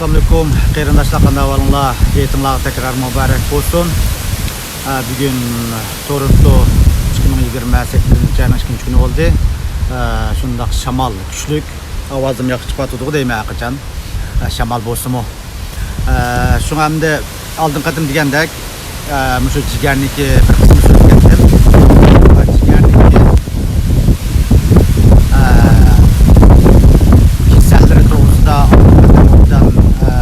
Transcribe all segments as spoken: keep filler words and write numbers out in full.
ئەسسالامۇئەلەيكۇم، قېرىنداشلار، قانداق ئەھۋالىڭلار؟ ھېيتىڭلار تەكرار مۇبارەك بولسۇن. ئە، بۈگۈن تورونتو ئىككى مىڭ يىگىرمە سەككىزىنچى ئاينىڭ ئىككىنچى كۈنى بولدى. ئە، شۇنداق شامال كۈچلۈك، ئاۋازىم ياخشى چىقىۋاتىدىغۇ دەيمەن ھەرقاچان. ئە، شامال بولسىمۇ. ئە، شۇڭا ئەمدى ئالدىنقى قېتىم دېگەندەك، ئە، مۇشۇ جىگەرنىكى بىر قىسمى سۆزلىگەنتىم. جىگەرنىكى، ئە، كېسەللىرى توغرىسىدا ئوبدان، ئە،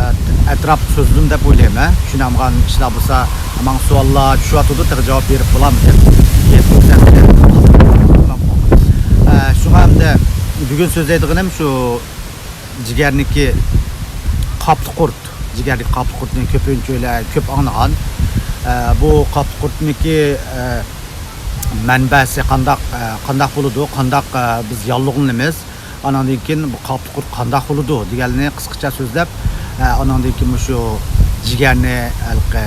ئەتراپ سۆزلىدىم دەپ ئويلايمەن. چۈشىنەلمىگەن ئىشلار بولسا، ماڭا سوئاللار چۈشۈۋاتىدۇ، تېخى جاۋاب بېرىپ بولالمىدىم. ئە، شۇڭا ئەمدى بۈگۈن سۆزلەيدىغىنىم شۇ جىگەرنىكى قاپلىق قۇرت. جىگەردىكى قاپلىق قۇرتنى كۆپىنچىلەر كۆپ ئاڭلىغان. ئە، بۇ قاپلىق قۇرتنىكى، ئە، مەنبەسى قانداق، ئە، قانداق بولىدۇ، قانداق، ئە، بىز ياللۇغلىنىمىز، ئاناندىن كېيىن بۇ قاپلىق قۇرت قانداق بولىدۇ دېگەننى قىسقىچە سۆزلەپ، ئە، ئاناندىن كېيىن مۇشۇ جىگەرنى ھېلىقى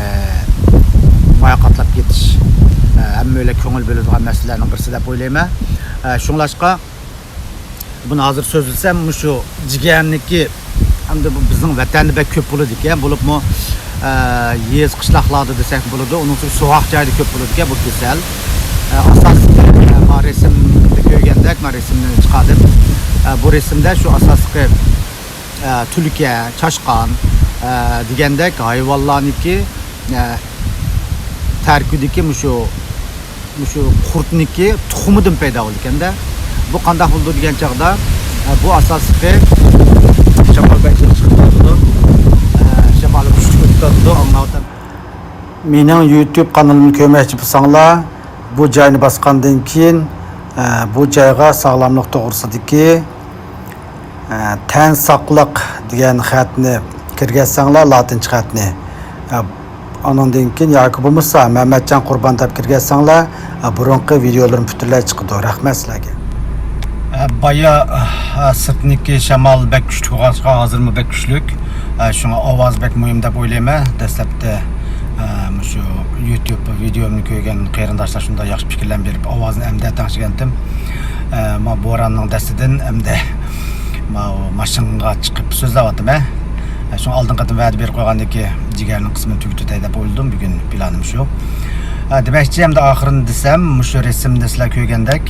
مايا قاتلاپ كېتىش، ئە، ھەممەيلەن كۆڭۈل بۆلىدىغان مەسىلىلەرنىڭ بىرسى دەپ ئويلايمەن. ئە، شۇڭلاشقا، بۇنى ھازىر سۆزلىسەم، مۇشۇ جىگەرنىكى، ئەمدى بۇ بىزنىڭ ۋەتەندە بەك كۆپ بولىدىكەن، بولۇپمۇ، ئە، يېزا، قىشلاقلاردا دېسەك بولىدۇ، ئۇنىڭ ئۈستىگە سوغۇق جايدا كۆپ بولىدىكەن بۇ كېسەل. ئە، ئاساسلىقى، ئە، ما رەسىمدە كۆرگەندەك، ما رەسىمنى چىقاردىم. ئە، بۇ رەسىمدە شۇ ئاساسلىقى، ئە، تۈلكە، چاشقان، ئە، دېگەندەك ھايۋانلارنىكى، ئە، تەركىبىدىكى مۇشۇ مۇشۇ قۇرتنىكى تۇخۇمىدىن پەيدا بولىدىكەندە. بۇ قانداق بولىدۇ دېگەن چاغدا، ئە، بۇ ئاساسلىقى شامال بەك جىق چىقىپ تۇرىدۇ. ئە، شامال كۈچلۈك ئۆتۈپ تۇرىدۇ، ئاڭلاۋاتام. مېنىڭ يۇتۇب قانىلىمنى كۆرمەكچى بولساڭلار، بۇ جاينى باسقاندىن كېيىن، ئە، بۇ جايغا ساغلاملىق توغرىسىدىكى ئە، تەن ساقلىق دېگەن خەتنى كىرگۈزسەڭلار، لاتىنچە خەتنى. ئە، ئانىڭدىن كېيىن ياكى بولمىسا مەمەتجان قۇربان دەپ كىرگۈزسەڭلار، ئە، بۇرۇنقى ۋىدېئولىرىم پۈتۈنلەي چىقىدۇ. رەھمەت سىلەرگە. ئە، بايا، ئە، سىرتنىكى شامال بەك كۈچلۈك بولغاچقا، ھازىرمۇ بەك كۈچلۈك. ئە، شۇڭا ئاۋاز بەك مۇھىم دەپ ئويلايمەن. دەسلەپتە، ئە، مۇشۇ يۇتۇب ۋىدېئومنى كۆرگەن قېرىنداشلار شۇنداق ياخشى پىكىرلەرنى بېرىپ، ئاۋازنى ئەمدى تەڭشىگەنتىم. ئە، ما بوراننىڭ دەستىدىن ئەمدى ماۋۇ ماشىنىغا چىقىپ سۆزلەۋاتىمەن. ئە، شۇڭا ئالدىنقى قېتىم ۋەدە بېرىپ قويغاندىكى جىگەرنىڭ قىسمىنى تۈگىتىۋېتەي دەپ ئويلىدىم. بۈگۈن پىلانىم شۇ. ئە، دېمەكچى، ئەمدى ئاخىرىنى دېسەم، مۇشۇ رەسىمدە سىلەر كۆرگەندەك،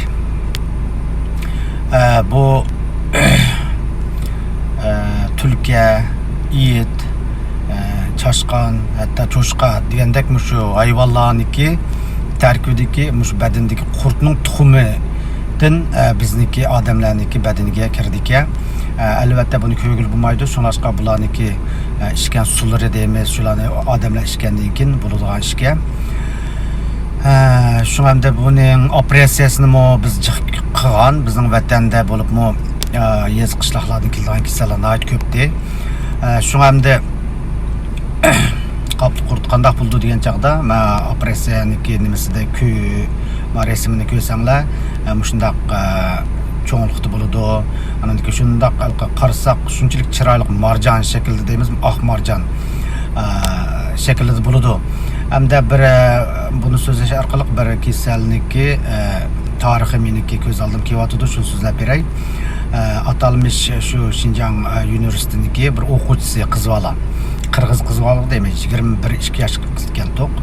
ئە، بۇ، ئە، تۈلكە، ئېيت، ئە، چاشقان، ھەتتا چوشقا دېگەندەك مۇشۇ ھايۋانلارنىڭكى تەركىبىدىكى مۇشۇ بەدىنىدىكى قۇرتنىڭ تۇخۇمىدىن، ئە، بىزنىڭكى ئادەملەرنىڭكى بەدىنىگە كىرىدىكەن. ئە، ئەلۋەتتە بۇنى كۆرگىلى بولمايدۇ. شۇڭلاشقا بۇلارنىڭكى، ئە، ئىچكەن سۇلىرى دەيمىز، شۇلارنى ئادەملەر ئىچكەندىن كېيىن بولىدىغان ئىشكەن. ئە، شۇڭا ئەمدى بۇنىڭ ئوپېراتسىيىسىنىمۇ بىز جىق قىلغان. بىزنىڭ ۋەتەندە بولۇپمۇ، ئە، يېزا قىشلاقلاردىن كېلىدىغان كېسەللەر ناھايىتى كۆپتى. ئە، شۇڭا ئەمدى قاپلىق قۇرت قانداق بولىدۇ دېگەن چاغدا، مەن ئوپېراتسىيەنىڭكى نېمىسىدە كۆ-، ما رەسىمىنى كۆرسەڭلار، ئە، مۇشۇنداق، ئە، چوڭلۇقتا بولىدۇ. ئاندىن كېيىن شۇنداق قارىساق، شۇنچىلىك چىرايلىق مارجان شەكلىدە دەيمىزمۇ، ئاق مارجان، ئە، شەكلىدە بولىدۇ. ھەمدە بىر، ئە، بۇنى سۆزلەش ئارقىلىق بىر كېسەلنىڭكى، ئە، تارىخى مېنىڭكى كۆز ئالدىمغا كېلىۋاتىدۇ، شۇنى سۆزلەپ بېرەي. ئە، ئاتالمىش شۇ شىنجاڭ، ئە، يۇنىۋېرسىتېتىنىڭكى بىر ئوقۇغۇچىسى، قىز بالا. قىرغىز قىز بالا دەيمەن، يىگىرمە بىر ئىككى ياشلىق قىز ئىكەن توق.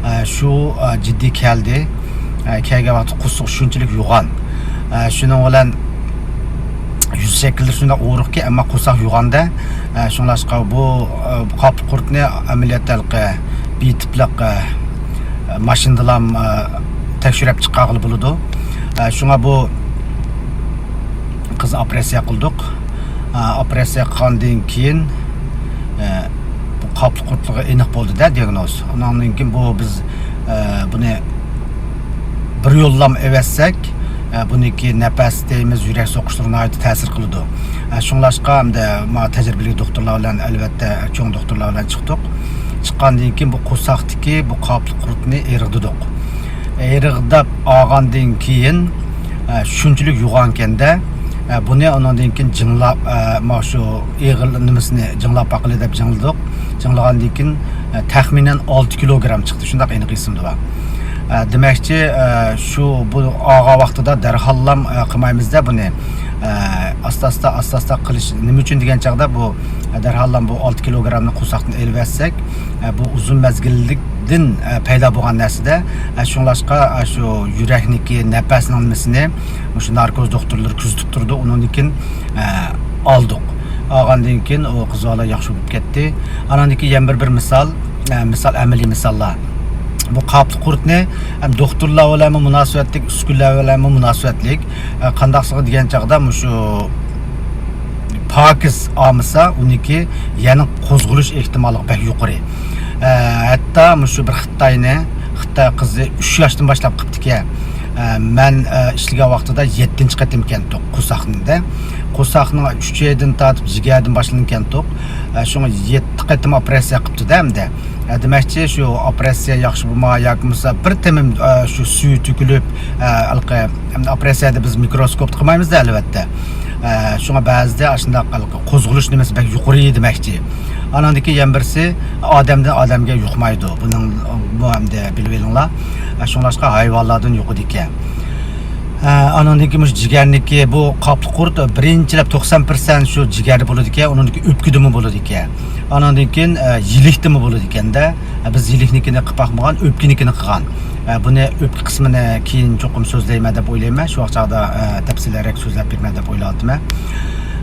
ئە، شۇ، ئە، جىددىي كەلدى. ئە، كەلگەن ۋاقىتتا قورسىقى شۇنچىلىك يوغان. ئە، شۇنىڭ بىلەن يۈز شەكىلدە شۇنداق ئورۇقكەن، ئەمما قورساق يوغاندا. ئە، شۇڭلاشقا بۇ، ئە، بۇ قاپلىق قۇرتنى ئەمەلىيەتتە ھېلىقى بىر تىپلىق، ئە، ماشىنىدىلا، ئە، تەكشۈرۈپ چىقارغىلى بولىدۇ. ئە، شۇڭا بۇ قىزنى ئوپېراتسىيە قىلدۇق. ئە، ئوپېراتسىيە قىلغاندىن كېيىن، ئە، بۇ قاپلىق قۇرتلۇقى ئېنىق بولدى-دە، دىئاگنوز. ئۇنىڭدىن كېيىن بۇ بىز، ئە، بۇنى بىر يوللام ئەۋەتسەك، ئە، بۇنىڭكى نەپەس دەيمىز، يۈرەك سوقۇشلىرىغا ناھايىتى تەسىر قىلىدۇ. ئە، شۇڭلاشقا ئەمدى ما تەجرىبىلىك دوختۇرلار بىلەن ئەلۋەتتە چوڭ دوختۇرلار بىلەن چىقتۇق. چىققاندىن كېيىن بۇ قورساقتىكى بۇ قاپلىق قۇرتنى ئېرىغدىدۇق. ئېرىغداپ ئالغاندىن كېيىن، ئە، شۇنچىلىك يوغانكەندە، ئە، بۇنى ئۇنىڭدىن كېيىن جىڭلاپ، ئە، ما شۇ ئېغىر نېمىسىنى جىڭلاپ باقىلى دەپ جىڭلىدۇق. جىڭلىغاندىن كېيىن، ئە، تەخمىنەن ئالتە كىلوگرام چىقتى. شۇنداق ئېنىق ئېسىمدە بار. ئە، دېمەكچى، ئە، شۇ بۇ ئالغان ۋاقتىدا دەرھاللام، ئە، قىلمايمىز-دە بۇنى. ئە، ئاستا-ئاستا، ئاستا-ئاستا قىلىش. نېمە ئۈچۈن دېگەن چاغدا بۇ، ئە، دەرھاللام بۇ ئالتە كىلوگرامنى قورساقتىن ئېلىۋەتسەك، ئە، بۇ ئۇزۇن مەزگىللىكتىن، ئە، پەيدا بولغان نەرسىدە. ئە، شۇڭلاشقا، ئە، شۇ يۈرەكنىكى، نەپەسنىڭ نېمىسىنى مۇشۇ ناركوز دوختۇرلىرى كۆزىتىپ تۇرىدۇ. ئۇنىڭدىن كېيىن، ئە، ئالدۇق. ئالغاندىن كېيىن ئۇ قىز بالا ياخشى بولۇپ كەتتى. ئاناندىن كېيىن يەنە بىر، بىر مىسال، ئە، مىسال، ئەمەلىي مىساللار. بۇ قاپلىق قۇرتنى ھەم دوختۇرلار بىلەنمۇ مۇناسىۋەتلىك، ئۈسكۈنىلەر بىلەنمۇ مۇناسىۋەتلىك. ئە، قانداقسىغا دېگەن چاغدا مۇشۇ پاكىز ئالمىسا، ئۇنىڭكى يەنە قوزغىلىش ئېھتىماللىقى بەك يۇقىرى. ئە، ھەتتا مۇشۇ بىر خىتاينى، خىتاي قىزى ئۈچ ياشتىن باشلاپ قىپتىكەن. ئە، مەن، ئە، ئىشلىگەن ۋاقتىدا يەتتىنچى قېتىم كەنتۇق قورساقنىدا. قورساقنىڭ ئۈچەيدىن تارتىپ جىگەردىن باشلىنىپ كەنتۇق. ئە، شۇڭا يەتتە قېتىم ئوپېراتسىيە قىپتۇ-دە ئەمدى. ئە، دېمەكچى، شۇ ئوپېراتسىيە ياخشى بولما ياكى بولمىسا بىر تېمىم، ئە، شۇ سۈيى تۆكۈلۈپ، ئە، ھېلىقى، ئەمدى ئوپېراتسىيەدە بىز مىكروسكوپتا قىلمايمىز-دە، ئەلۋەتتە. ئە، شۇڭا بەزىدە ئاشۇنداق ھېلىقى قوزغىلىش نېمىسى بەك يۇقىرى دېمەكچى. ئاناندىن كېيىن يەنە بىرسى ئادەمدىن ئادەمگە يۇقمايدۇ. بۇنىڭ، بۇ ئەمدى بىلىۋېلىڭلار. ئە، شۇڭلاشقا ھايۋانلاردىن يۇقىدىكەن. ئە، ئاناندىن كېيىن مۇشۇ جىگەرنىكى، بۇ قاپلىق قۇرت بىرىنچىلەپ توقسان پىرسەنت شۇ جىگەردە بولىدىكەن، ئۇنىڭدىن كېيىن ئۆپكىدىمۇ بولىدىكەن. ئاناندىن كېيىن، ئە، يىلىكتىمۇ بولىدىكەن-دە. ئە، بىز يىلىكنىكىنى قىلىپ باقمىغان، ئۆپكىنىكىنى قىلغان. ئە، بۇنى ئۆپكە قىسمىنى كېيىن چوقۇم سۆزلەيمەن دەپ ئويلايمەن. شۇ ۋاقىت چاغدا، ئە، تەپسىلىيرەك سۆزلەپ بېرىمەن دەپ ئويلاۋاتىمەن.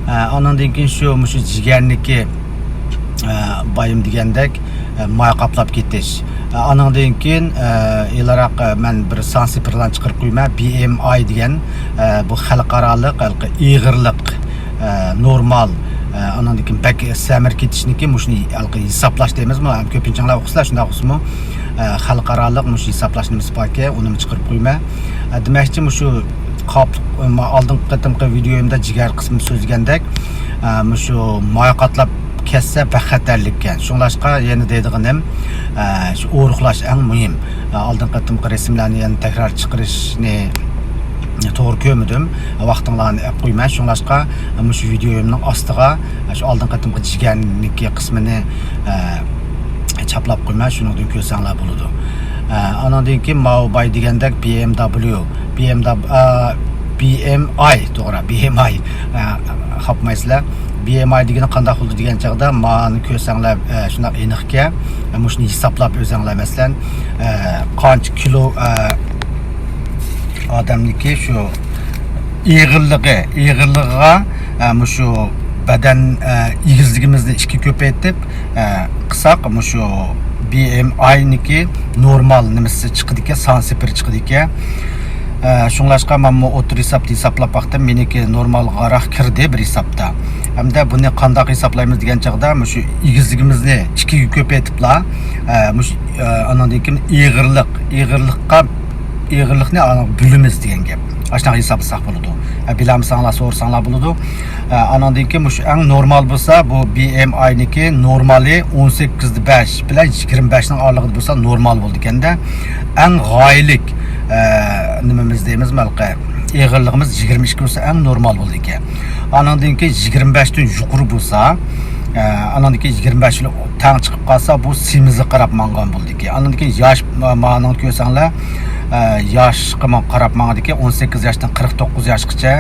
ئە، ئاناندىن كېيىن شۇ، مۇشۇ جىگەرنىكى، ئە، بايام دېگەندەك، ئە، ماي قاپلاپ كېتىش. ئە، ئانىڭدىن كېيىن، ئە، ئىلىراق، ئە، مەن بىر سان سىپىرلارنى چىقىرىپ قويىمەن. بى ئېم ئاي دېگەن، ئە، بۇ خەلقئارالىق ھېلىقى ئېغىرلىق، ئە، نورمال، ئە، ئانىڭدىن كېيىن بەك سەمرىپ كېتىشنىكى مۇشۇنى ھېلىقى ھېسابلاش دەيمىزمۇ؟ ھەم كۆپىنچىڭلار ئوقۇسىلەر شۇنداق ئوقۇسىمۇ؟ ئە، خەلقئارالىق مۇشۇ ھېسابلاش نېمىسى باركەن، ئۇنىمۇ چىقىرىپ قويىمەن. ئە، دېمەكچى، مۇشۇ قاپلىق، ئە، ما-، ئالدىنقى قېتىمقى ۋىدېيومدا جىگەر قىسمىنى سۆزلىگەندەك، ئە، مۇشۇ ماي قاپلاپ كەتسە بەك خەتەرلىككەن. شۇڭلاشقا يەنە دەيدىغىنىم، ئە، شۇ ئورۇقلاش ئەڭ مۇھىم. ئە، ئالدىنقى قېتىمقى رەسىملەرنى يەنە تەكرار چىقىرىشنى توغرا كۆرمىدىم. ۋاقتىڭلارنى ئەپ قويمەن. شۇڭلاشقا مۇشۇ ۋىدېيومنىڭ ئاستىغا شۇ ئالدىنقى قېتىمقى جىگەرنىكى قىسمىنى، ئە، چاپلاپ قويمەن. شۇنىڭدىن كۆرسەڭلار بولىدۇ. ئە، ئانىڭدىن كېيىن ماۋۇ باي دېگەندەك بى ئېم دابليۇ، بى ئېم داب-، ئە، بى ئېم ئاي، توغرا، بى ئېم ئاي. ئە، خاپمايسىلەر. بى ئېم ئاي دېگىنى قانداق بولىدۇ دېگەن چاغدا، مانى كۆرسەڭلار، ئە، شۇنداق ئېنىقكەن. ئە، مۇشۇنى ھېسابلاپ ئۆزەڭلار، مەسىلەن، ئە، قانچە كىلو، ئە، ئادەمنىكى شۇ ئېغىرلىقى، ئېغىرلىقىغا، ئە، مۇشۇ بەدەن، ئە، ئېگىزلىكىمىزنى ئىككى كۆپەيتىپ، ئە، قىلساق، مۇشۇ بى ئېم ئاينىكى نورمال نېمىسى چىقىدىكەن، سان سىپىرى چىقىدىكەن. ئە، شۇڭلاشقا مەنمۇ ئوتتۇرا ھېسابتا ھېسابلاپ باقتىم، مېنىڭكى نورمالغاراق كىردى بىر ھېسابتا. ھەمدە بۇنى قانداق ھېسابلايمىز دېگەن چاغدا، مۇشۇ ئېگىزلىكىمىزنى ئىككىگە كۆپەيتىپلا، ئە، مۇشۇ، ئە، ئانىڭدىن كېيىن ئېغىرلىق، ئېغىرلىققا ئېغىرلىقنى ئانا بۆلىمىز دېگەن گەپ. ئاشۇنداق ھېسابلىساق بولىدۇ. ئە، بىلەلمىسەڭلار سورىساڭلار بولىدۇ. ئە، ئانىڭدىن كېيىن مۇشۇ ئەڭ نورمال بولسا، بۇ بى ئېم ئاينىڭكى نورمالى ئون سەككىز باش بىلەن يىگىرمە بەشنىڭ ئارىلىقىدا بولسا نورمال بولىدىكەن-دە. ئەڭ غايىلىك، ئە، نېمىمىز دەيمىز، ھېلىقى ئېغىرلىقىمىز يىگىرمە ئىككى بولسا ئەڭ نورمال بولىدىكەن. ئانىڭدىن كېيىن يىگىرمە بەشتىن يۇقىرى بولسا، ئە، ئانىڭدىن كېيىن يىگىرمە بەش يىل تەڭ چىقىپ قالسا، بۇ سېمىزلىكقا قاراپ ماڭغان بولىدىكەن. ئاندىن كېيىن ياش، ما-، مانىڭ كۆرسەڭلار، ئە، ياشقا ما-، قاراپ ماڭىدىكەن. ئون سەككىز ياشتىن قىرىق توققۇز ياشقىچە،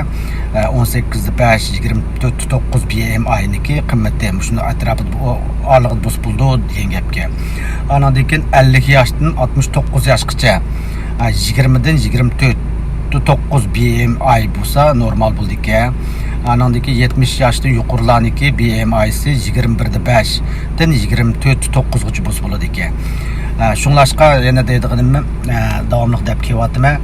ئە، ئون سەككىز باش، يىگىرمە تۆت توققۇز بى ئېم ئاينىڭكى قىممىتى مۇشۇنىڭ ئەتراپىدا، بۇ ئارىلىقىدا بولسا بولىدۇ دېگەن گەپكەن. ئانىڭدىن كېيىن ئەللىك ياشتىن ئاتمىش توققۇز ياشقىچە، ئە، يىگىرمىدىن يىگىرمە تۆت توققۇز بى ئېم ئاي بولسا نورمال بولىدىكەن. ئانىڭدىن كېيىن يەتمىش ياشتىن يۇقىرىلارنىڭكى بى ئېم ئايسى يىگىرمە بىردە بەشتىن يىگىرمە تۆت توققۇزغىچە بولسا بولىدىكەن. ئە، شۇڭلاشقا يەنە دەيدىغىنىم، ئە، داۋاملىق دەپ كېلىۋاتىمەن.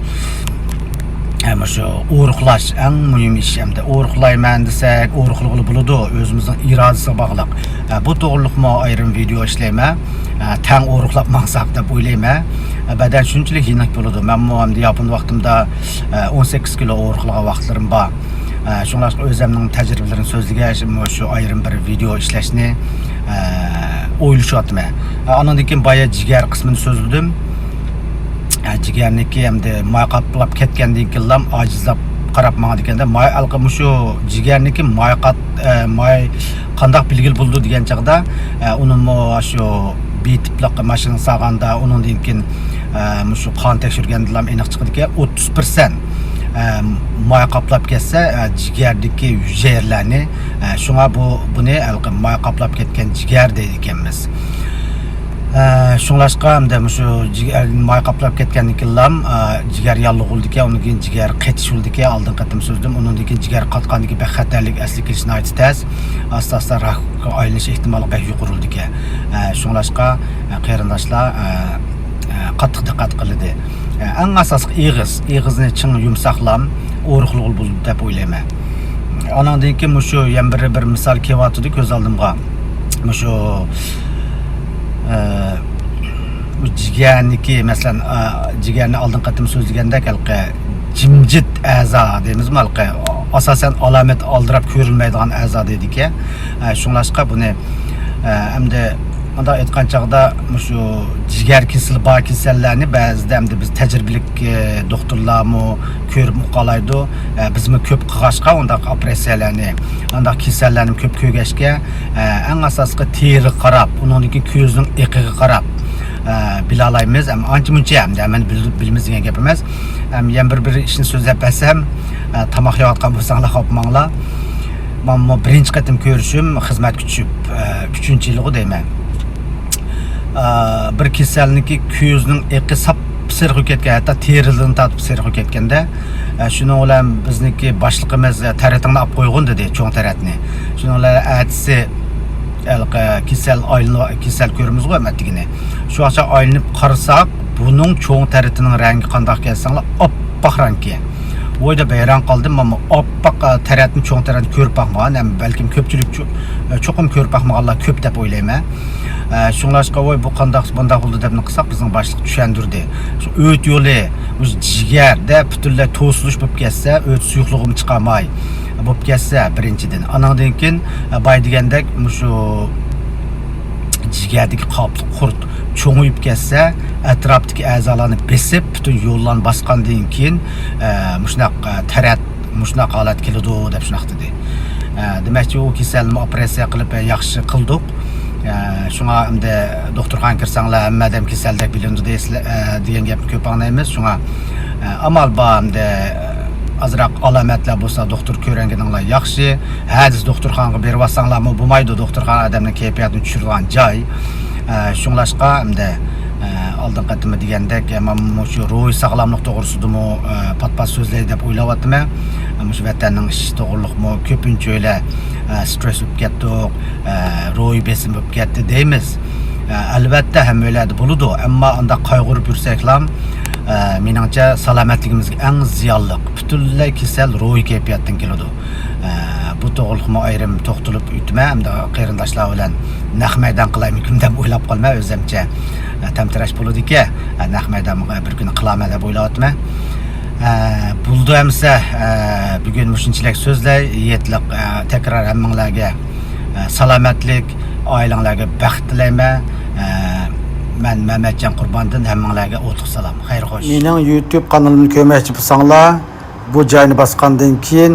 ئە، مۇشۇ ئورۇقلاش ئەڭ مۇھىم ئىش. ئەمدى ئورۇقلايمەن دېسەك، ئورۇقلىغىلى بولىدۇ، ئۆزىمىزنىڭ ئىرادىسىگە باغلىق. ئە، بۇ توغرىلىقمۇ ئايرىم ۋىدېو ئىشلەيمەن. ئە، تەڭ ئورۇقلاپ ماڭساق دەپ ئويلايمەن. ئە، بەدەن شۇنچىلىك يېنىك بولىدۇ. مەنمۇ ئەمدى ياپون ۋاقتىمدا، ئە، ئون سەككىز كىلو ئورۇقلىغان ۋاقىتلىرىم بار. ئە، شۇڭلاشقا ئۆزۈمنىڭ تەجرىبىلىرىنى سۆزلىگەچ، مۇشۇ ئايرىم بىر ۋىدېو ئىشلەشنى، ئە، ئويلىشىۋاتىمەن. ئە، ئانىڭدىن كېيىن بايا جىگەر قىسمىنى سۆزلىدىم. ئە، جىگەرنىكى ئەمدى ماي قاپلاپ كەتكەندىن كېيىنلا ئاجىزلاپ قاراپ ماڭىدىكەن-دە. ماي ھېلىقى مۇشۇ جىگەرنىكى ماي قات-، ئە، ماي قانداق بىلگىلى بولىدۇ دېگەن چاغدا، ئە، ئۇنىمۇ شۇ بى تىپلىق ماشىنا سالغاندا، ئۇنىڭدىن كېيىن، ئە، مۇشۇ قان تەكشۈرگەندىلا ئېنىق چىقىدىكەن، ئوتتۇز پىرسەنت، ئە، ماي قاپلاپ كەتسە، ئە، جىگەردىكى ھۈجەيرىلەرنى، ئە، شۇڭا بۇ، بۇنى ھېلىقى ماي قاپلاپ كەتكەن جىگەر دەيدىكەنمىز. ئە، شۇڭلاشقا ئەمدى مۇشۇ جىگەر ماي قاپلاپ كەتكەندىن كېيىنلا، ئە، جىگەر ياللۇغى بولىدىكەن، ئۇنىڭ كېيىن جىگەر قېتىش بولىدىكەن. ئالدىنقى قېتىم سۆزلىدىم، ئۇنىڭدىن كېيىن جىگەر قاتقاندىن كېيىن بەك خەتەرلىك، ئەسلىگە كېلىشى ناھايىتى تەس. ئاستا-ئاستا راكقا ئايلىنىش ئېھتىماللىقى بەك يۇقىرى بولىدىكەن. ئە، شۇڭلاشقا، ئە، قېرىنداشلار، ئە، ئە، قاتتىق دىققەت قىلىدۇ. ئە، ئەڭ ئاساسلىقى ئېغىز. ئېغىزنى چىڭ يۇمساقلام ئورۇقلىغىلى بولىدۇ دەپ ئويلايمەن. ئانىڭدىن كېيىن مۇشۇ يەنە بىر، بىر مىسال كېلىۋاتىدۇ كۆز ئالدىمغا. مۇشۇ، ئە، بۇ جىگەرنىكى، مەسىلەن، ئە، جىگەرنى ئالدىنقى قېتىم سۆزلىگەندەك، ھېلىقى جىمجىت ئەزا دەيمىزمۇ، ھېلىقى ئاساسەن ئالامەت ئالدىراپ كۆرۈلمەيدىغان ئەزا دەيدىكەن. ئە، شۇڭلاشقا بۇنى، ئە، ئەمدى مۇنداق ئېيتقان چاغدا مۇشۇ جىگەر كېسىلى بار كېسەللەرنى بەزىدە ئەمدى بىز تەجرىبىلىك، ئە، دوختۇرلارمۇ كۆرۈپ ئۇقالايدۇ. ئە، بىزمۇ كۆپ قىلغاچقا ئۇنداق ئوپېراتسىيەلەرنى، ئانداق كېسەللەرنى كۆپ كۆرگەچكە، ئە، ئەڭ ئاساسلىقى تېرىگە قاراپ، ئۇنىڭدىن كېيىن كۆزنىڭ ئېقىغا قاراپ، ئە، بىلالايمىز. ئەم، ئانچە مۇنچە ھەمدە ھەممىنى بىل-، بىلىمىز دېگەن گەپ ئەمەس. ئەم، يەنە بىر، بىر ئىشنى سۆزلەپ بەرسەم، ئە، تاماق يەۋاتقان بولساڭلار خاپىماڭلار. مانا بۇ بىرىنچى قېتىم كۆرۈشۈم خىزمەتكە چۈشۈپ، ئە، ئۈچىنچى يىلىغۇ دەيمەن. ئە، بىر كېسەلنىڭكى كۆزنىڭ ئېقى ساپسېرىق بولۇپ كەتكەن، ھەتتا تېرىلىرىنى تارتىپ سېرىق بولۇپ كەتكەندە، ئە، شۇنىڭ بىلەن بىزنىڭكى باشلىقىمىز، ئە، تەرىتىڭنى ئاپ قويغىن دېدى، چوڭ تەرەتنى. شۇنىڭ بىلەن ئەتىسى ھېلىقى كېسەل ئايلىنىپ، كېسەل كۆرىمىزغۇ ھەممە دېگىنى. شۇ ئاچا ئايلىنىپ قارىساق، بۇنىڭ چوڭ تەرىتىنىڭ رەڭگى قانداق دېسەڭلار، ئاپئاق رەڭكى. ۋوي دەپ ھەيران قالدىم. مانا ئاپئاق، ئە، تەرەتنى، چوڭ تەرەتنى كۆرۈپ باقمىغان، ھەم بەلكىم كۆپچىلىك چو-، ئە، چوقۇم كۆرۈپ باقمىغانلار كۆپ دەپ ئويلايمەن. ئە، شۇڭلاشقا ۋوي بۇ قانداق، بۇنداق بولدى دەپنى قىلساق، بىزنىڭ باشلىق چۈشەندۈردى. شۇ ئۆت يولى، مۇشۇ جىگەردە پۈتۈنلەي توسۇلۇش بولۇپ كەتسە، ئۆت سۇيۇقلۇقىمۇ چىقارماي بولۇپ كەتسە، بىرىنچىدىن. ئانىڭدىن كېيىن، ئە، بايا دېگەندەك، مۇشۇ جىگەردىكى قاپلىق قۇرت چوڭىيىپ كەتسە، ئەتراپتىكى ئەزالارنى بېسىپ، پۈتۈن يوللارنى باسقاندىن كېيىن، ئە، مۇشۇنداق، ئە، تەرەت مۇشۇنداق ھالەت كېلىدۇ دەپ شۇنداق دېدى. ئە، دېمەكچى، ئۇ كېسەلنىمۇ ئوپېراتسىيە قىلىپ، ئە، ياخشى قىلدۇق. ئە، شۇڭا ئەمدى دوختۇرخانىغا كىرسەڭلار، ھەممە ئادەم كېسەلدەك بىلىنىدۇ دەيسىلەر، ئە، دېگەن گەپنى كۆپ ئاڭلايمىز. شۇڭا، ئە، ئامال بار ئەمدى، ئازراق ئالامەتلەر بولسا دوختۇر كۆرۈنگىنىڭلار ياخشى. ھە، دېسە دوختۇرخانىغا بېرىۋاتساڭلارمۇ بولمايدۇ، دوختۇرخانا ئادەمنىڭ كەيپىياتىنى چۈشۈرىدىغان جاي. ئە، شۇڭلاشقا ئەمدى، ئە، ئالدىنقى قېتىمى دېگەندەك، ئە، مانا مۇشۇ روھىي ساغلاملىق توغرىسىدىمۇ، ئە، پات-پات سۆزلەي دەپ ئويلاۋاتىمەن. ئە، مۇشۇ ۋەتەننىڭ ئىشى توغرۇلۇقمۇ كۆپىنچە ئۆيلەر، ئە، سترېس بولۇپ كەتتۇق، ئە، روھىي بېسىم بولۇپ كەتتى دەيمىز. ئە، ئەلۋەتتە ھەممە ئۆيلەردە بولىدۇ، ئەمما ئانداق قايغۇرۇپ يۈرسەكلا، ئە، مېنىڭچە سالامەتلىكىمىزگە ئەڭ زىيانلىق، پۈتۈنلەي كېسەل روھىي كەيپىياتتىن كېلىدۇ. ئە، بۇ توغرىلىقمۇ ئايرىم توختىلىپ ئۆتىمەن، ئەمدى قېرىنداشلار بىلەن نەق مەيدان قىلايمىكىن دەپ ئويلاپ قالىمەن ئۆزۈمچە. ئە، تەمتىرەش بولىدىكەن، ئە، نەق مەيدانغا بىر كۈنى قىلارمەن دەپ ئويلاۋاتىمەن. ئە، بولدى ئەمىسە، ئە، بۈگۈن مۇشۇنچىلىك سۆزلەي، يېتىلىق، ئە، تەكرار ھەممىڭلارگە، ئە، سالامەتلىك، ئائىلەڭلارگە بەخت تىلەيمەن. ئە، مەن مەمەتجان قۇرباندىن ھەممىڭلارگە ئوتلۇق سالام. خەير خوش. مېنىڭ يۇتۇب قانىلىمنى كۆرمەكچى بولساڭلار، بۇ جاينى باسقاندىن كېيىن،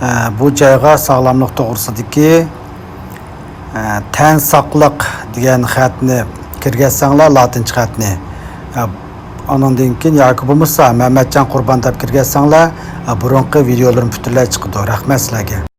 ئە، بۇ جايغا ساغلاملىق توغرىسىدىكى، ئە، تەن ساقلىق دېگەن خەتنى كىرگۈزسەڭلار، لاتىنچە خەتنى. ئە، ئانىڭدىن كېيىن ياكى بولمىسا مەمەتجان قۇربان دەپ كىرگۈزسەڭلار، ئە، بۇرۇنقى ۋىدېئولىرىم پۈتۈنلەي چىقىدۇ. رەھمەت سىلەرگە.